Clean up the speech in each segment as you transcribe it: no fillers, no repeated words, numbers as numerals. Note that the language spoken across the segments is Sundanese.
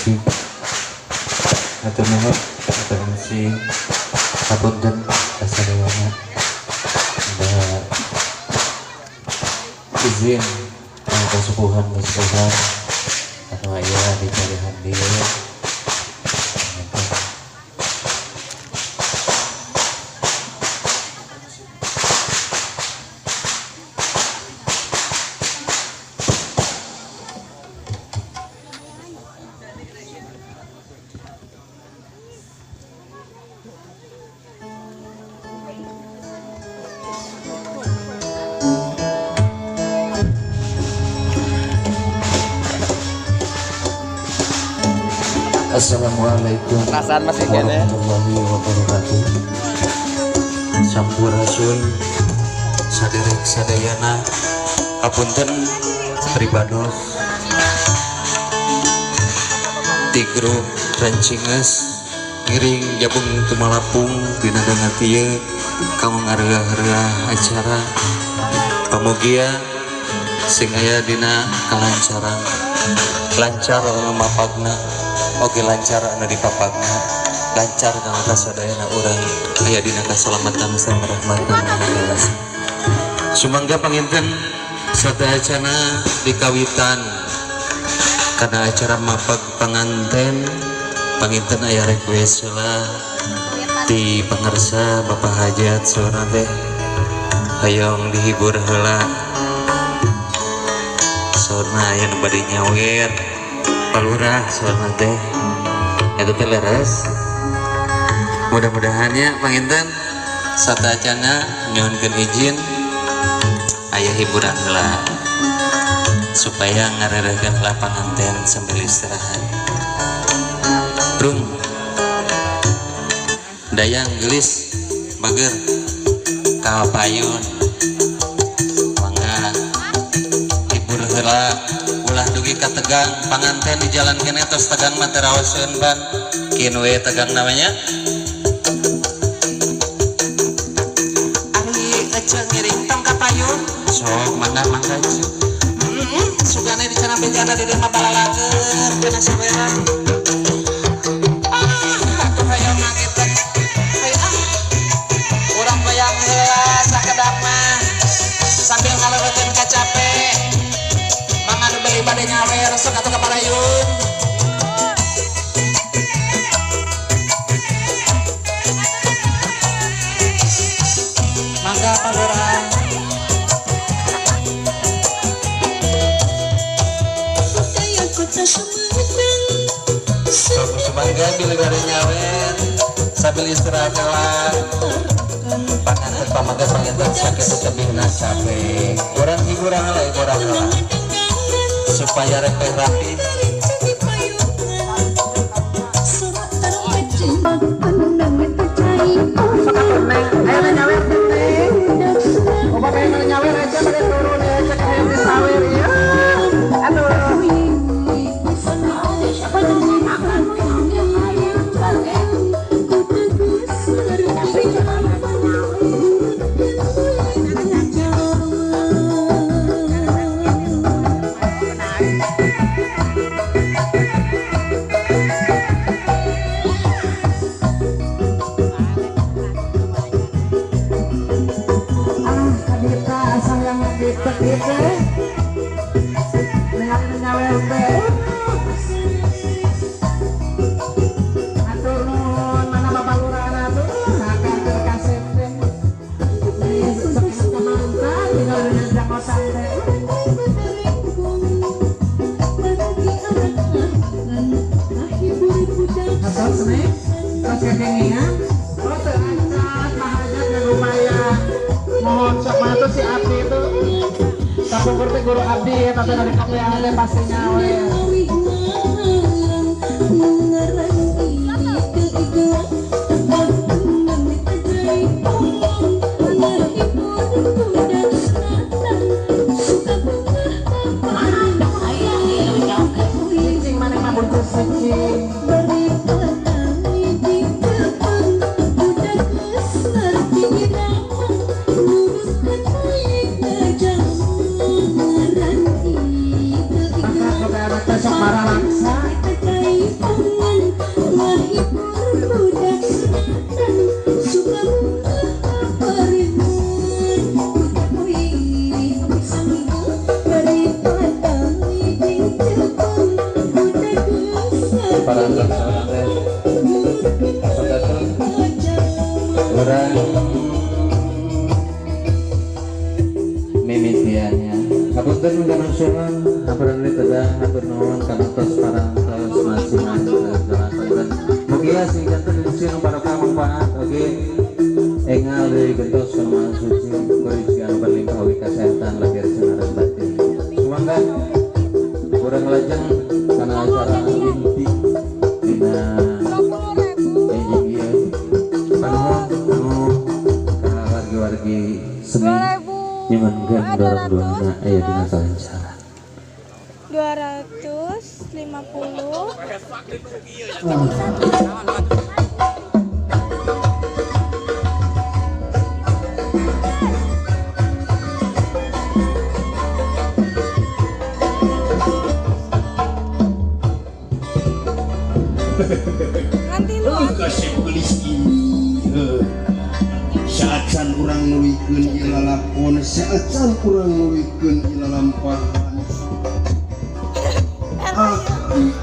Cing. Hatur nuhun, hatur sing. Hapunten kasadayana. Da izin kasupuhan-kasupuhan anu aya di kalihan dieu. Assalamualaikum warahmatullahi wabarakatuh. Sampurasun saderek sadayana, hapunten pribados ti grup Rencinges ngiring jabung tumalapung dina dangat ieu kanggo ngareureuh acara. Pamugia sing aya dina kalancaran, lancar mapagna, oge lancar anu dipapagna, lancar kanggo kasadayana urang aya dina kasalamatan sareng rahmatan. Sumangga panginten sadayana dikawitan kana acara mapag panganten. Panginten aya request heula ti pangarsa Bapak Hajat saurna teh hoyong dihibur heula, saurna aya nu bade nyawer palurah saurna teh eta teh leres. Mudah-mudahan ya panginten satacana nyuhunkeun izin aya hiburan heula supaya ngarerehkeun heula panganten sambil istirahat. Brung dayang gelis bager kapayun mangga hibur heula, ulah dugi ka tegang panganten di jalan kene tos tegang mah teu raoseun pan kin we tegang namanya. Ari ece ngiring tong kapayun sok mangga mangga sugane di cenah bejana di dieu mah balalager dina saweran. Ah atuh hayang nangitkeun hayu ah urang bayang heula sakedap mah sambil ngaleureutkeun kacape. Mangga nu beli bade nyawer sok atuh ka parayun. Mangga palurah. Sok sumangga bilih bade nyawer sambil istirahat heula. Panganten pamangga panginten sakitu tebihna cape. Urang hiburan heula urang heula supaya repeh rapi. Sok atuh neng, aya nu nyawer teh neng. Obat aya nu nyawer aja bade turun ya cek hayang disawer ieu. Aduh. Mohon sok mah tuh si Abdi itu kapungkur teh guru Abdi ya tapi dari kapean teh pasti nyawe. Cicing mana mah bungkus cicing. Sok marah laksa. Parantos teh sok atuh urang mimitiannya. Hapunten kana sunan, hapunten tedang, hatur nuhun kana tos parantos masihan jalan. Mugia sing janten rezeki nu barokah manfaat oge engal deui gentos kana Maha Suci rezeki anu berlimpah oge kasehatan lahir sareng batin. Sumangga urang lajeng kana acara inti dina enjing ieu. Panuhun anu ka wargi-wargi seni nyuhunkeun dorong doana aya dina kalancaran. 250. Nanti lu kasih gelis ini saacan urang nuluykeun ieu lalakon, saacan urang nuluykeun ieu lalampahan.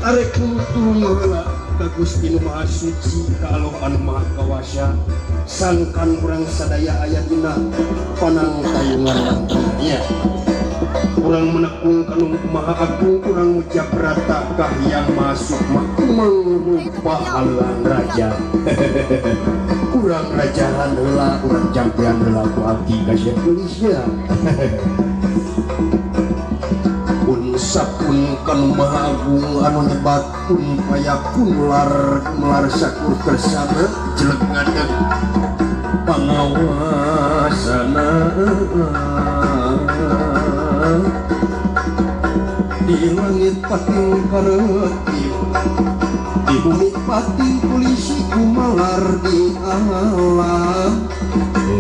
Arek tulung heula ka Gusti Nu Maha Suci, ka Allah anu Maha Kawasa, sangkan urang sadaya aya dina panangtayungan nya. Urang menekung ka Nu Maha Agung, urang ngucap rata ka Hyang Maha Sukma mangrupa halang raja. Urang rajahan heula, urang jampean heula ku abdi ka Syekh Gelisnya. Sapun kanu Maha Agung anu nyebat kun payakun lar melar sakur kersana jelek ngadeg pangawasana di langit pating karetip di bumi pating polisi kumalar di alam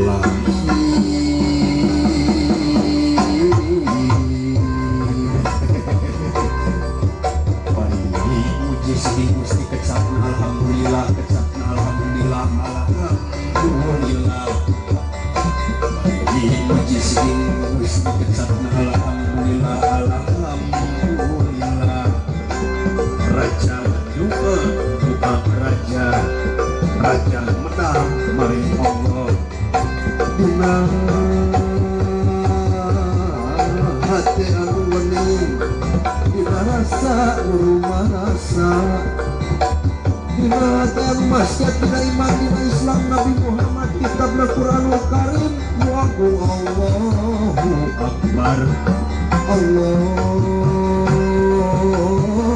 lahir. Gusti kecapna alhamdulillah, kecapna alhamdulillah, alhamdulillah. Puji Gusti kecapna alhamdulillah, alhamdulillah. Raja doa, doa raja, raja menang maring Allah. Dina hati anu wening, dina rasa urumasa. Dina hati anu maksiat, dina iman, dina Islam Nabi Muhammad, kitabna Quranul Karim, nu agung Allahu Akbar, Allahu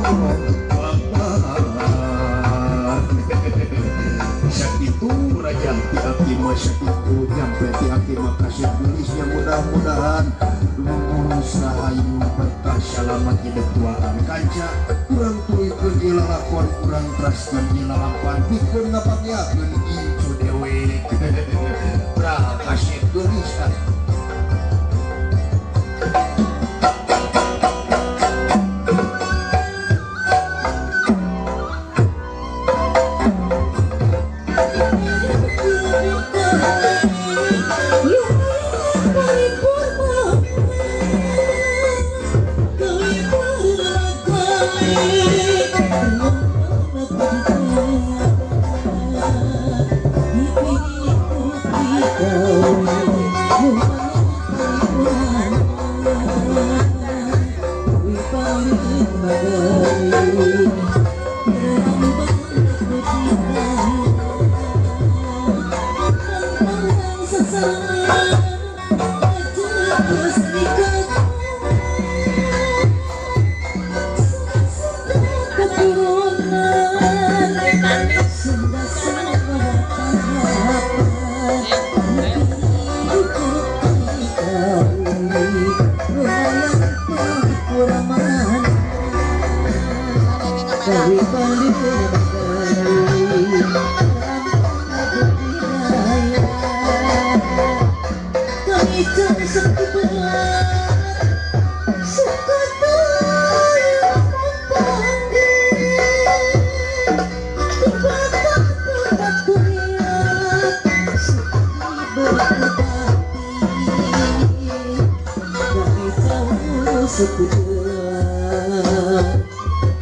Akbar. Sakitu raja ti abdi mah sakitu nyampe ti abdi mah kasih gelisnya mudah-mudahan lurus rahayu berkah salamat hidup tuaan kanca kurang tuluykeun ieu lalakon kurang teraskeun ieu lalapan pikeun ngapangiakeun incu dewe brah kasih geulis.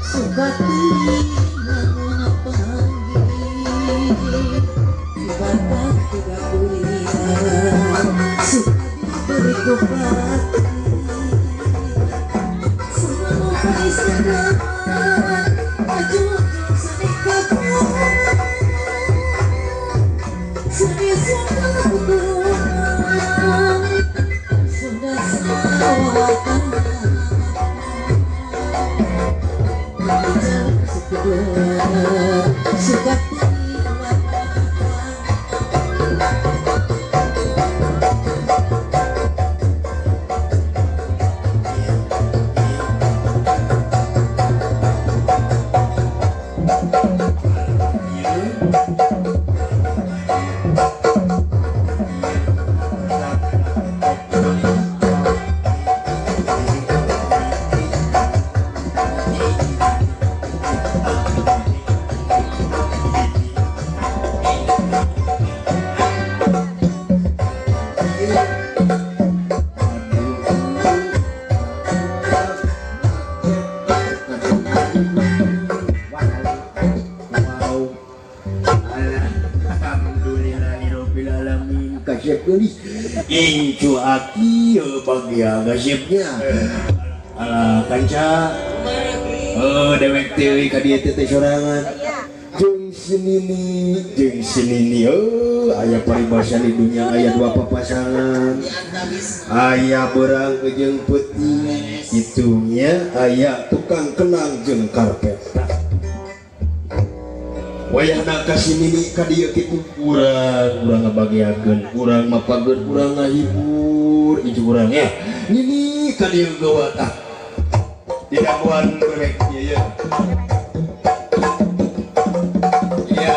Suka Incu aki bagia gasipnya alah kanca dewek teh ka dieu teh sorangan jeung sinini aya paribasa di dunia aya dua papasangan aya beurang jeung peuting itunya aya tukang kenang jeung karpet. Wayahna ka sinini ka dieu kitu urang ngabagiakeun urang mapageun urang ngahibur itu urang ya nini ka dieu gawat ah tidak buan gorek ieu ya. Iya.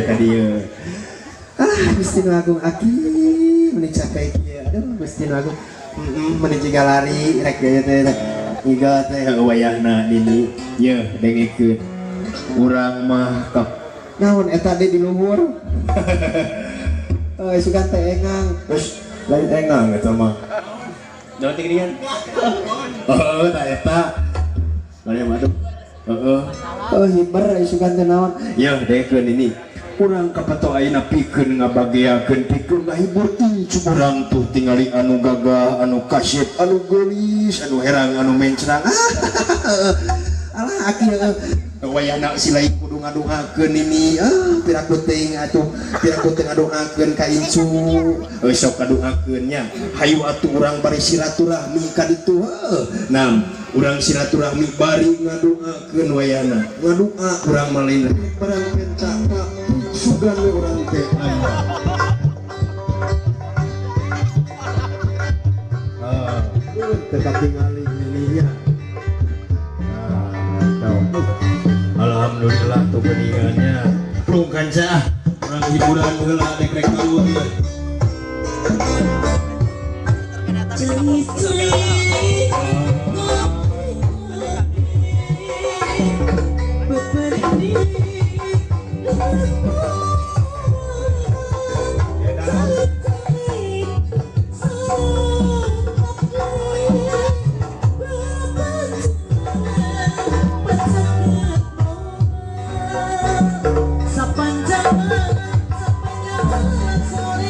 Kadieu. Ah, Gusti Nu Agung aki meni capek kieu. Aduh, Gusti Nu Agung. Meni jiga lari rek gaya teh. Iga teh wayahna nini. Yeuh, dengekeun. Urang mah kap. Naon eta deui di luhur? Euy, sugan teh engang. Terus lain engang eta mah. Naon teh geuningan? Heeh, tah eta. Lain mah aduh. Heeh. Oh, hiber sugan teh naon? Yeuh, dengekeun ini. Urang kapeto ayeuna pikeun ngabageakeun pikeun ngahibur incu urang tuh tingali anu gagah, anu kasep, anu geulis, anu herang, anu mencrang. Alah aki wayahna si lain kudu ngadoakeun ini. Piraku teuing atuh, piraku teu ngadoakeun ka incu. Sok ngadoakeun nya. Hayu atuh urang bari silaturahmi ka ditu. Nah, urang silaturahmi bari ngadoakeun wayahna. Ngadoa urang mah lain barang penca sugan we urang teh. Teu katingali nininya. Alhamdulillah tuh Geuningannya. Plung kanca ah. Urang hiburan heula dek rek turun ieu. Sepanjang sore.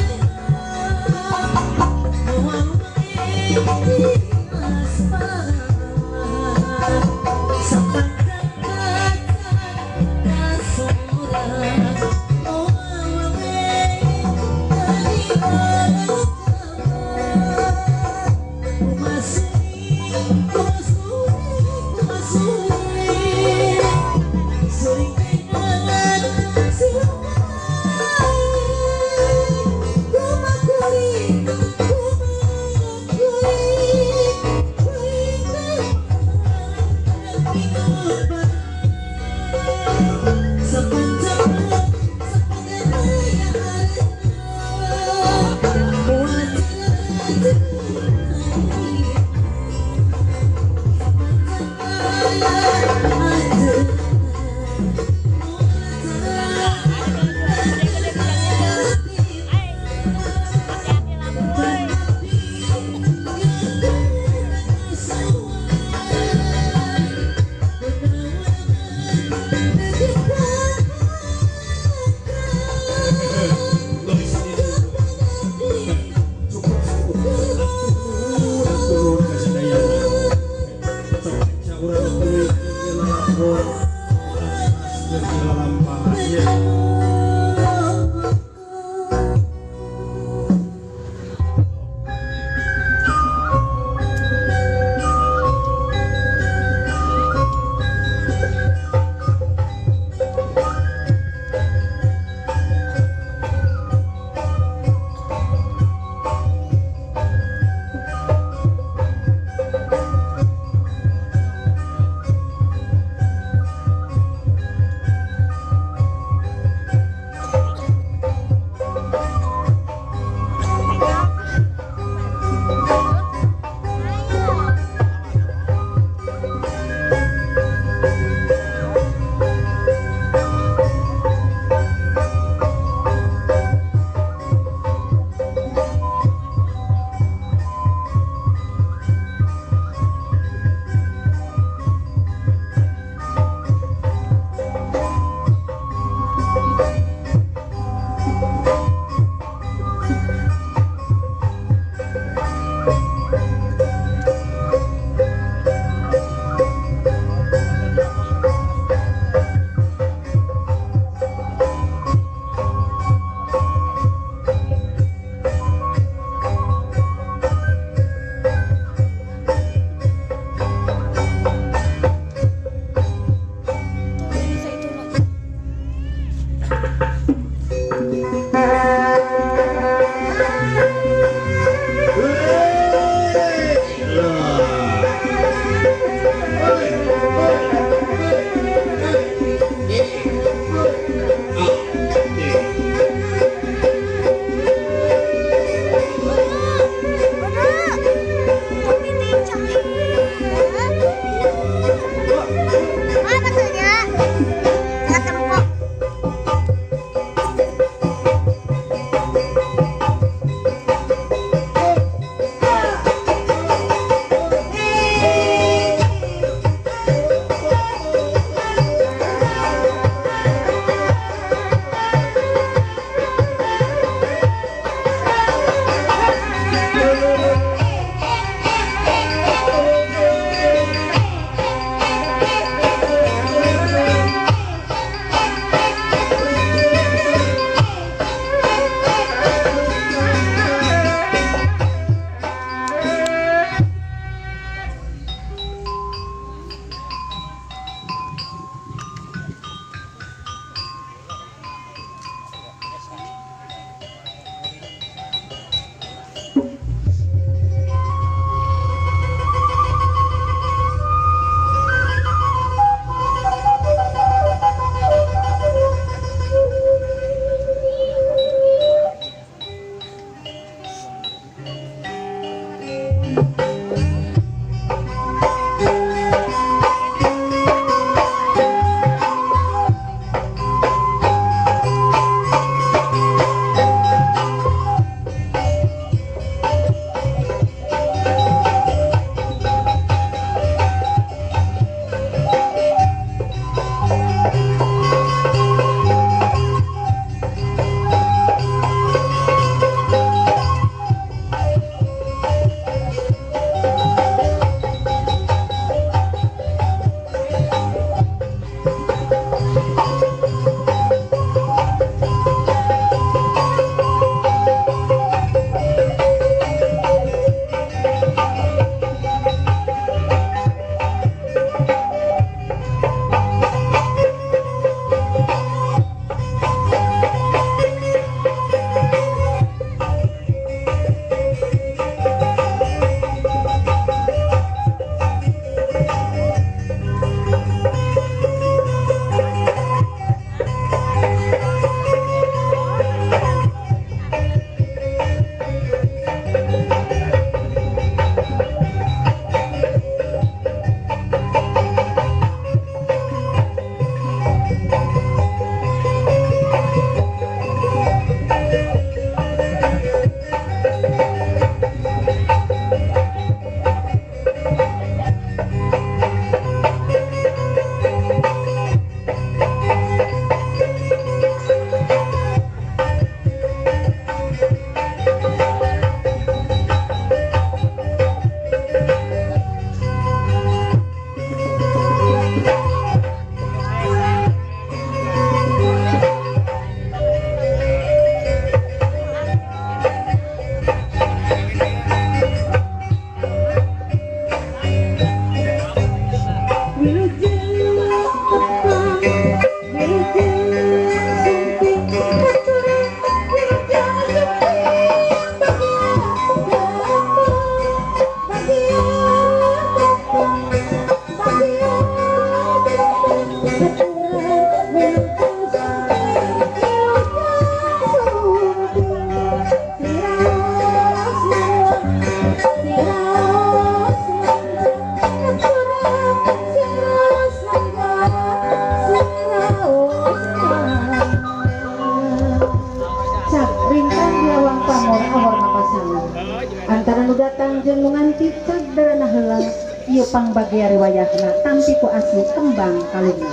Ieu pangbagia riwayatna tampi ku asli kembang kalungna.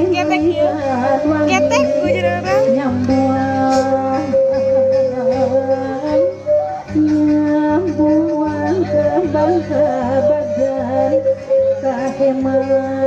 Ketek ya. Ketek gue jadi orang. Nyambuang kembang ke badan kaheman.